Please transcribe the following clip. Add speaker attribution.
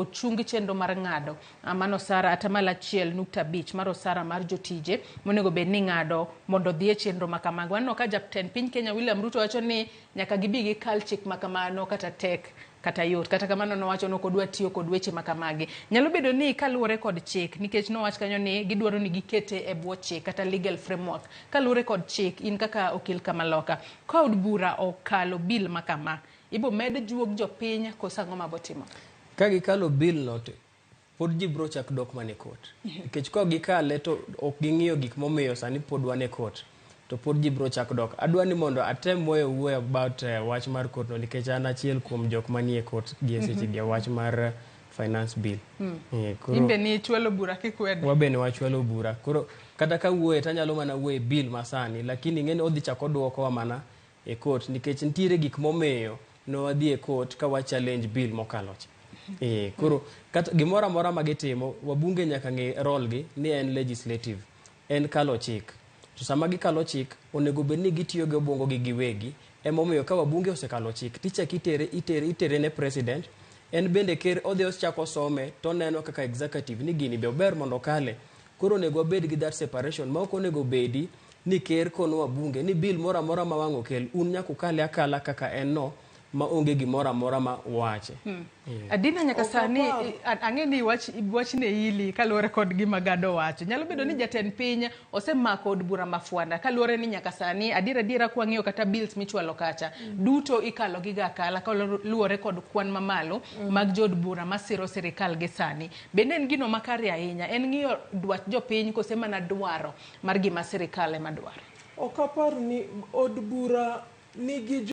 Speaker 1: ochung chenro mar ng'ado mano osara atamalo 1.5 mar osara mar jotije monego bed ni ng'ado mondo odhi e chenro ma kamago. Waneno ka jatend piny Kenya William Ruto wacho ni nyaka gibi gikal chik ma kamano kata tek kata yot. Kata kamano nowacho ni ok odwa tiyo kod weche ma kamagi. Nyalo bedo ni kaluwore kod chik, nikech nowach kanyo ni gidwaro ni gikete e bwo chik kata legal framework. Kaluwore kod chik, in kaka okil kamaloka, ka od bura okalo bill ma kama, ibo med juog jopiny koso ang'o mabotimo?
Speaker 2: Ka gikalo bill no to pod ji bro chak dok mana e court. Nikech ka gikale to ok ging'iyo gik momiyo sani pod wan e court to pod ji bro chak dok. Adwa ni mondo atem weyo wuoyo about wach mar court no nikech an achiel kuom jok manie court gi e seche gi wach mar finance bill. Koro
Speaker 1: In be ni chwalo bura kikwedo.
Speaker 2: Wabe ne wachwalo bura. Koro kata ka wuoye tanyalo mana wuoye bill masani lakini ing'eni odhi chako oduokowa mana e court nikech nitiere gik momiyo ne wadhi e court ka wa challenge bill mokalo cha. Koro kata gimoro amora ma gitimo wabunge nyaka ng'e role gi ni en legislative, en kalo chik. To sama gikalo chik onego bed ni gitiyo gi obwongo gi giwegi. Emomiyo ka wabunge osekalo chik tichak itere itere itere ne president en bende ker odhi ochako some toneno kaka executive ni gini be ober mondo okale. Koro onego wabed gi that separation ma ok onego bedi ni ker kono wabunge ni bill moro amora ma wang' okel un nyaka ukale akala kaka en no ma onge gimoro amora ma wache.
Speaker 1: Adina nyaka sani ang'e ni wach wachne ili kaluwore kod gima Gado wacho. Nyalo bedo ni jatend piny osemako od bura mafwanda kaluwore ni nyaka sani adiera adiera kwang'iyo kata bills michwalo kacha duto ikalo giga akala kaluwore kod kwan mamalo mag jood bura masiro sirikal gi sani. Bende en gino makare ahinya en ng'iyo dwach jopiny kose mana dwaro mar gima sirikal ema dwaro.
Speaker 3: Ok apar ni od bura nigi.